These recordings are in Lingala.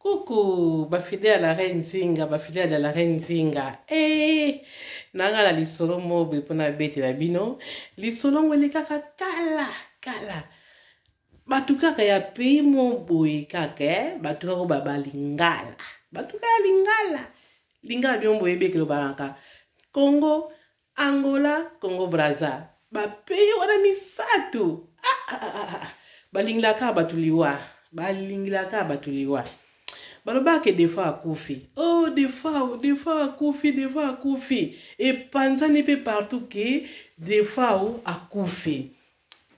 Coucou, ba fidèles ya la reine Nzinga, ba fidèles ya la reine Nzinga. Eh, nanga na lisolo moko boye mpona betela bino. Lisolo ngo elekaka kala, kala. Bato kaka ya pays mo boye kaka, eh, bato kaka ba ba lingala. Bato kaka lingala. Lingala bino boyebi ekelobaka Congo, Angola, Congo Brazza. Ba pays wana misato. Ah, ah, ah, ah. Balingilaka bato liwa. Balingilaka bato liwa. Balobaka ke Defao akufi. Oh, Defao, Defao akufi, Defao akufi. Epanzani pe partout ke Defao akufi.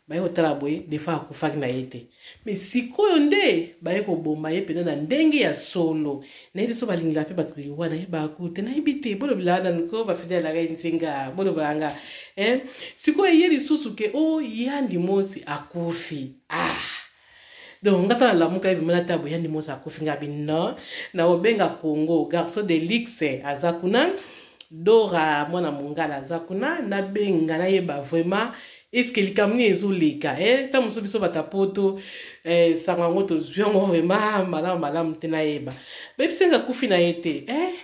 Baye kotala boye, Defao akufaki na ye te. Mais sikoyo nde baye koboma ye mpenza na ndenge ya solo. Nayebi te so balingela mpe bato liwa, nayebaka kutu te, nayebi te. Bolobela nanu ko ba fidèle ya Reine Nzinga, bolobela nga. Eh? Sikoyo eye lisusu ke oh Yandi Mosi akufi. Ah! Donc nga tala lamuka ye vraiment nata boye Yandi Mosi akufi nga bi non. Na obenga Congo, garçon de luxe aza kuna. Dora mwana mongala aza kuna, nabenga nayeba vraiment est-ce que likambo nini ezoleka, eh? Ntango mosusu biso bato ya poto, eh, sango yango tozwi yango vraiment malamu malamu te, nayeba. Bayebisi nga akufi na ye te, eh?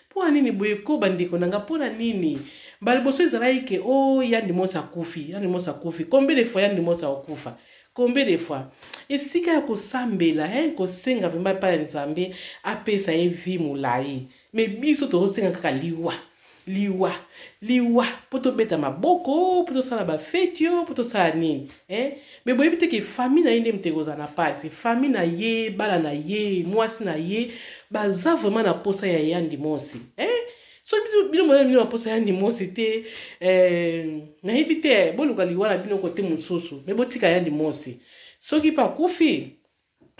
Mpo na nini boye ko bandeko na nga, mpo na nini? Mbala liboso ezalaki ke oh Yandi Mosi akufi, Yandi Mosi akufi. Combien de fois Yandi Mosi akokufa? Combien de fois? Esika ya kosambela, eh, kosenga vraiment epai ya Nzambe apesa ye vie molai. Mais biso tozosenga kaka liwa, liwa, liwa, mpo tobeta maboko, mpo tosala ba feti yo, mpo tosala nini, eh? Mais boyebi te ke famille na ye nde moto ekozala na pasi. Famille na ye, bana na ye, mwasi na ye, baza vraiment na posa ya Yandi Mosi, eh? So bino bino bino na posa ya Yandi Mosi te, eh, nayebi te, boluka liwa na bino kote mosusu, mais botika Yandi Mosi. Soki pe akufi,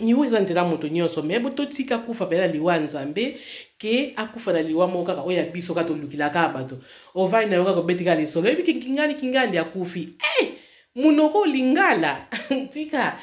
liwa eza nzela moto nyonso, mais bototika kufa mpenza liwa ya Nzambe ke akufa na liwa moko kaka oyo ya biso kaka tolukila kaka bato. Ovandi na yo kaka obeti kaka lisolo, oyebi ke kingani kingandi akufi. Eh, monoko lingala tika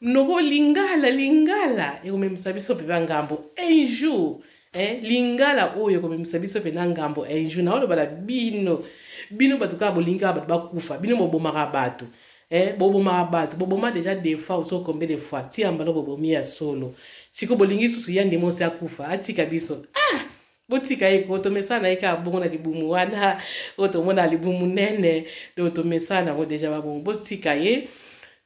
monoko lingala, lingala ekomemisa biso mpenza ngambo un jour. Eh, lingala oyo ekomemisa biso mpenza ngambo un jour. Naoloba na bino, bino bato kaka bolingi kaka bato bakufa, bino bobomaka bato. Eh, bobomaka bato, boboma déjà des fois oso combien de fois ti ambalo bobomi ya solo. Siko bolingi susu Yandi Mosi akufa, atika biso. Ah, botika ye ko, tomesana na ye kaka bongo na libumu wana, oyo tomona libumu nene, donc tomesana nango déjà babongo. Botika ye,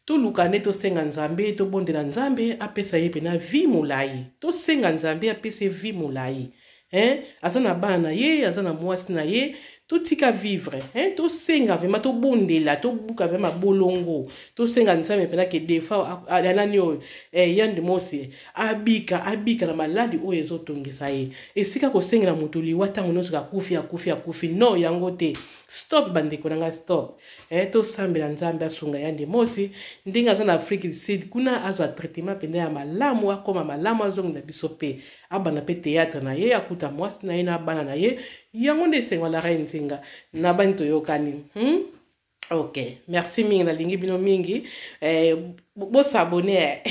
toluka nde tosenga Nzambe, tobondela Nzambe apesa ye pena vie molai. Tosenga Nzambe apesa ye vie molai. Hein? Aza na bana na ye, aza na mwasi na ye, totika vivre, hein? Tosenga vraiment, tobondela, tobuka vraiment bolongo, tosenga Nzambe mpena ke Defao nani oyo, eh, Yandi Mosi abika, abika na maladi oyo ezotongisa ye. Esika kosengela moto liwa ntango nyonso akufi, akufi, akufi, non, yango te. Stop bandeko na nga, stop. Eh, tosambela Nzambe asunga Yandi Mosi ndenge aza na Afrique du Sud kuna, azwa traitement mpenza ya malamu, akoma malamu, azongela biso pe. Abanda pe théâtre na ye, akuta mwasi na ye na bana na ye. Yango nde esengo la reine Nzinga. Na bani toyokani. Ok, merci mingi, nalingi bino mingi. Eh, bosabone,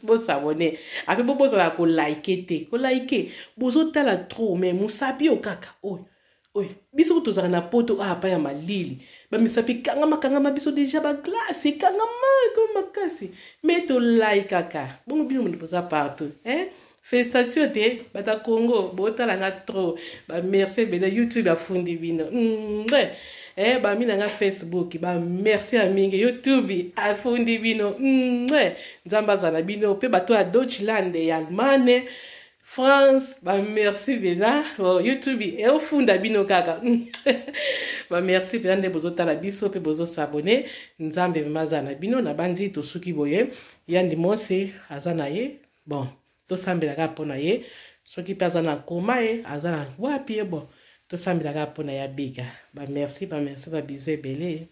bosabone. Ape bobozala ko like te, ko like. Bozotala trop mais mosapi oyo kaka oyo. Oyo biso tozalaka na poto awa pa ya malili, ba misapi kangama kangama biso déjà ba glace ekangama ekoma makasi, mais to like kaka. Bongo bino mondo boza partout, hein? Félicitations te bata Congo, botala nga trop. Ba merci ebele, YouTube afundi bino. Eh, ba mina nga Facebook, ba merci ya mingi, YouTube afundi bino. Nzambe azala bino pe bato ya Deutschland ya Allemagne, France, ba merci bena. Bon, YouTube e ofunda bino kaka. Ba merci bena nde bozotala biso pe bozo s'abonner. Nzambe vraiment azala na bino, na bandi tosuki boye. Yandi Mosi aza na ye. Bon, tosambela kaka mpo na ye. Soki pe aza na koma ye, aza na wapi ye, bon, tosambela kaka mpo na ye abika. Ba merci, ba merci, ba bisous ebele.